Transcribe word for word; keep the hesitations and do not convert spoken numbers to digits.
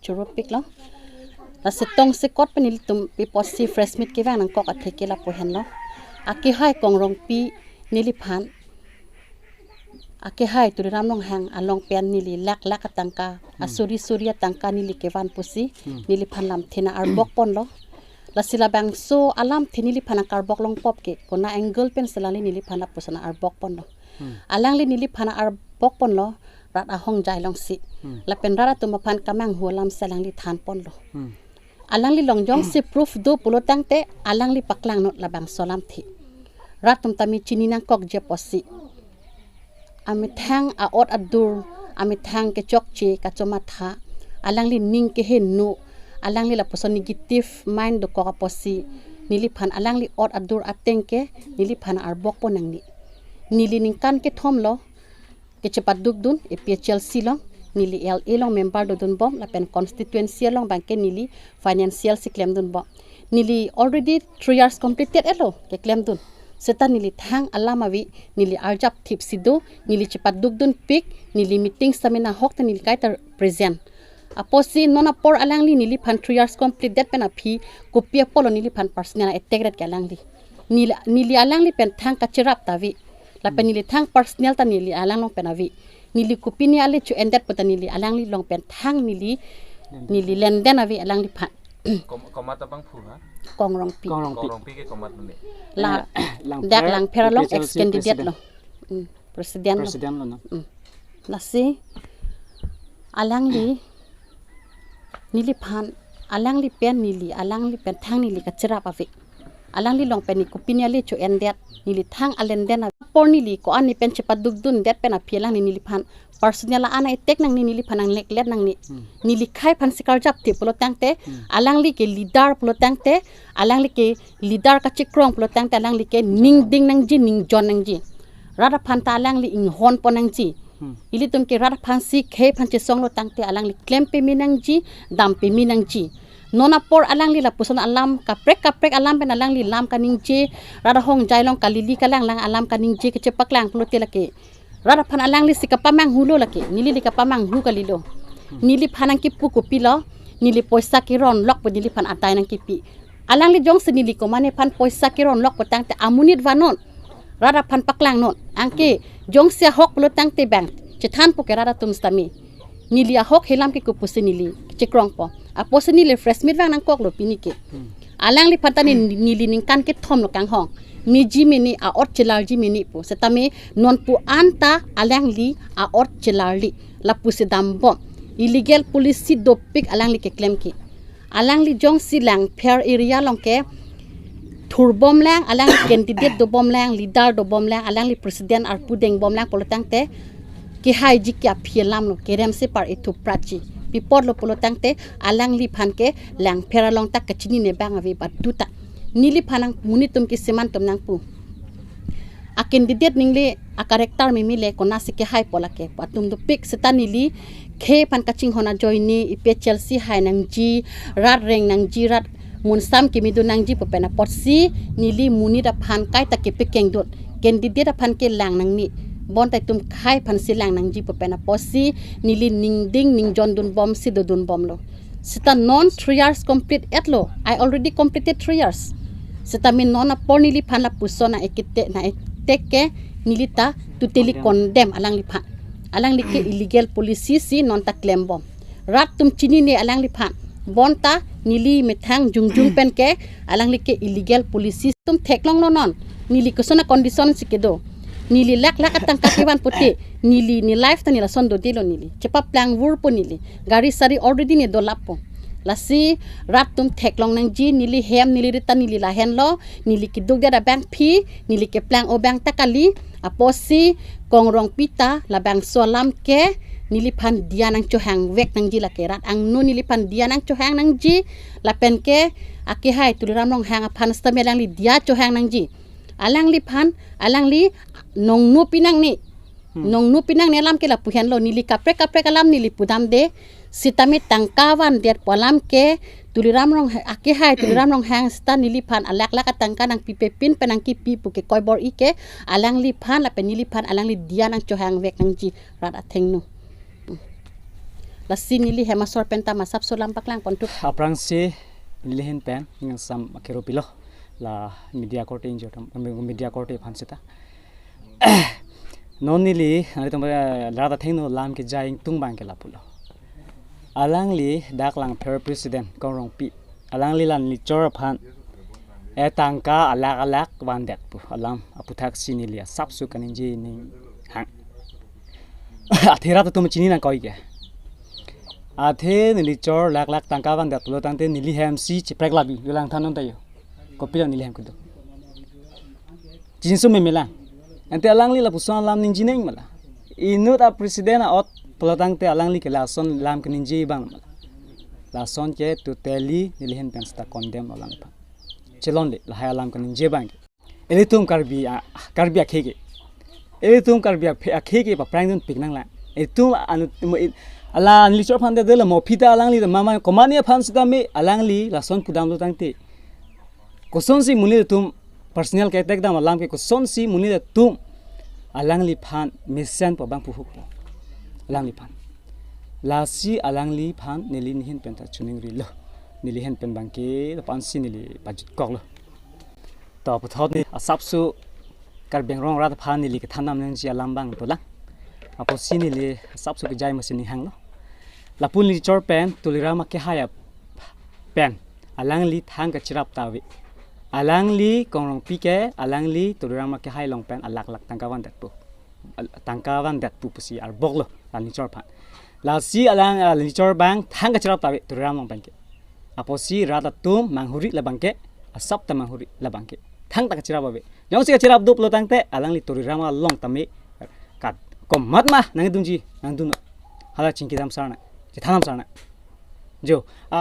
choro piklo. Lasi tongsekot pen nelitum pi apotsi press meet kevang nangkok atheke lapu henlo. Akehai Kong Rongpi neliphan, akehai Tuliram Ronghang along pen neli lakh lakh atangka, Hmm. asuri suri atangka neli kevan pusi, Hmm. neliphan lamthe nang-arbok ponlo. Lasi labangso alamthe neliphan nang-arbok longpop ke, kona angle pensi alangli neliphan lapuson nang-arbok ponlo. Hmm. Alangli neliphan nang-arbok ponlo, rat ahongjai alongsi. Hmm. Lapen rat atum aphan kemanghu alamsi alangli than ponlo. Hmm. Alangli along jongsi proof do pulo tangte, alangli paklang non labangso alamthe. Rat atum tame chini nangkokji apotsi, amethang a-ot adur, amethang kechokche kachomatha, alangli ning keheno, alangli lapuson negative mind dokok apotsi, neliphan alangli ot adur ateng ke, neliphan nang-arbok pon nangne. Neli ningkan kethom lo kechepadukdun A P H L C along, neli L A along member dodunbom, lapen constituency along abangke neli finance cell si klemdunbom. Neli already three years completed etlo keklemdun. Seta neli thang alam ave, neli arjap thipsi do, neli chepadukdunpik, neli meeting seminar ahok ta neli kaita present. Apotsi non apor alangli neliphan three years complete det pen aphi, kopi apotlo neliphan personal attack det ke alangli. Neli, neli alangli pen thang kacherap ta ave. Lapen Hmm. neli thang personal ta neli alang along pen ave. Neli kopine ale cho-endet pu ta neli alangli along pen thang neli, Lenden. neli lenden ave alangliphan. Kom-, komat abangphu ha? Kong Rongpi. Kong Rongpi. Kong Rongpi ke komat mene. La, Eh, Langpher, dak Langpher along A P H L C ex candidate president. lo. Hmm, president lo. President lo, no? Hmm. Lasi, alangli, neliphan, alangli pen neli, alangli pen thang neli kacherap ave. Alangli along pen neli kopine ale cho-endet, neli thang alenden ave. Apor neli ko-an ne pen chepadukdundet pen aphi alangli neliphan personal an attack nangne, neliphan nang-neglect nangne. Hmm. Neli khei aphansi karjap thip pulo tangte, Hmm. alangli ke leader pulo tangte, alangli ke leader kachekrong pulo tangte, alangli ke ning ding nangji, ning jon nangji. Rat aphan ta alangli inghon pon nangji. Hmm. Ilitum ke rat aphansi khei aphan chesonglo tangte alangli klem peme nangji, dam peme nangji. Non apor alangli lapuson alam kaprek kaprek alam pen alangli lam kaningje, rat ahongjai along kalili kalanglang alam kaningje kechepaklang pulote lake rat aphan alanglisi kapamanghulo lake, nelili kapamanghu kalilo. Neliphan nangkipu kopilo, neli poisa keronlok pu neliphan adai nangkipi. Alangli jongsi neli komatne aphan poisa keronlok pu tangte amonit vannon. Rat aphan paklang non. Anke jongsi ahok pulo tangte bang chethanpo ke rat atum sitame. Neli ahok helam ke kopusi neli chekrongpo. Apotsi neli press meet vang nangkoklo pini ke. Hmm. Alangliphan ta ne neli ningkan kethom lo kanghong. Meji mene, a-ot chelarji mene pu. Sitame non pu anta alangli a-ot chelarli. Lapusi dambom. Illegal policy dopik alangli keklem ke. Alangli jongsi Langpher area along ke thurbomlang, alangli candidate dobomlang, leader dobomlang, alangli president arpu dengbomlang pulo tangte, kehaiji ke aphi alam lo, kerem si par ithu pratji. Pi apotlo pulo tangte, alangliphan ke Langpher along ta kachinine abang ave baduta. Neliphan nang monit atum ke siman atum nangpu. A-candidate ningle a-character meme le konatsi kehaipo lake pu atum dopik seta neli khei aphan kachinghon ajoine A P H L C hai nangji, rat reng nangji, rat monsam kemedun nangji pu pen apotsi neli monit aphan kaita kepekengdun. Candidate aphan kelang nangne. Bonta itum khei aphansi lang nangji pu pen apotsi neli ning ding ning jondunbomsi dodunbomlo. Seta non three years complete etlo. I already completed three years. Seta me non apor neliphan lapuson nang-ekete nang-etek ke neli ta totally condemn alangliphan. Alangli ke illegal policy si non ta klembom. Rat atum chinine alangliphan. Bonta neli methang jongjung pen ke alangli ke illegal policy atum theklonglo non. Neli koson a-condition si kedo. Neli lakh lakh atangka kevan pute. Neli ne life ta ne lason dodelo neli. Chepaplang vurpo neli. Gari sari already ne dolappo. Lasi rat atum theklong nangji neli hem neli ri ta neli lahenlo. Neli keduk dia abangpi. Neli keplang o abang ta kali. Apotsi Kong Rongpi ta labangso alam ke neliphan diya nangchohangvek nangji lake rat angno neliphan diya nangchohang nangji lapen ke akehai Tuliram Ronghang aphan sitame alangli diya chohang nangji. Alangliphan, alangli nongno pinangne. Hmm. Nongno pinangne alam ke lapu henlo neli kaprek kaprek alam neli pudamde. Sitame tangka vandet pu alam ke Tuliram Rong, akehai Tuliram Ronghang sita neliphan alakh lakh atangka nangpipe pin pen nangkipi pu ke koibor-i ke alangliphan lapen neliphan alangli diya nangchohangvek nangji rat athengno. Lasi neli hem asor pen ta masap so lam paklang pon tu. Aphrangsi neli ahin pen ning angsam akero pilo, la media korte ingjir atum, media korte aphan seta. Non neli, nangtum, eh, rat athengno lam kejai ingtung abang ke lapulo. Alangli dak Langpher president Kong Rongpi, alangli la nelichor aphan, eh, tangka alakh alakh vandet pu alam aphuthaksi neli asapso kaningje ning hang. Athe rat atum chini nangkok ke. Athe nelichor lakh lakh tangka vandet pulo tangte neli hem si chiprek labi, yo langthan non ta yo. Kopilo neli hem kedo. Chinso meme lang. Ante alangli lapuson alam ningje nang ma la. Inut a president a'ot pulo tangte alangli ke lason lam keningje abang ma la. Lason ke totally neli ahin pen seta condemn alang aphan. Chelonle lahai alam keningje abang ke. Ilitum Karbi a, Karbi akhei ke. Ilitum Karbi aphe-, akhei ke paphrang dunpik nang la. Ilitum anu, mo, il-, ala nelichor aphan de de la mo phi ta alangli de mama komani aphan seta me alangli lason pudamlo tangte. Kosonsi monit atum personal ke attack dam alam ke kosonsi monit atum alangliphan mesenpo abang puhukpo. Alangliphan. Lasi alangliphan neli ahin pen ta choningrilo. Neli ahin pen abang ke lapu-ansi neli pajutkoklo. To puthot neli asapso Karbi Anglong rat aphan neli kethan dam nangji alam abang dolang. Apotsi neli asapso kejai masi ning hanglo. Lapu nelichor pen Tuliram akehai ap-, pen alangli thang kachirap ta ave. Alangli Kong Rongpi ke alangli Tuliram akehai along pen alakh lakh tangka vandet pu. Al-, tangka vandet pu pusi arboklo la nelichor aphan. Lasi alang, ah, nelichor abang thang kachirap ta ave Tuliram along pen ke. Apotsi rat atum manghuri labang ke, asap ta manghuri labang ke. Thangta kachirap ave. Jongsi kachirap doplo tangte alangli Tuliram along tame kat komat ma nangdunji, nangdun. Hala chingki dam sarna, chethan dam sarna. Jo,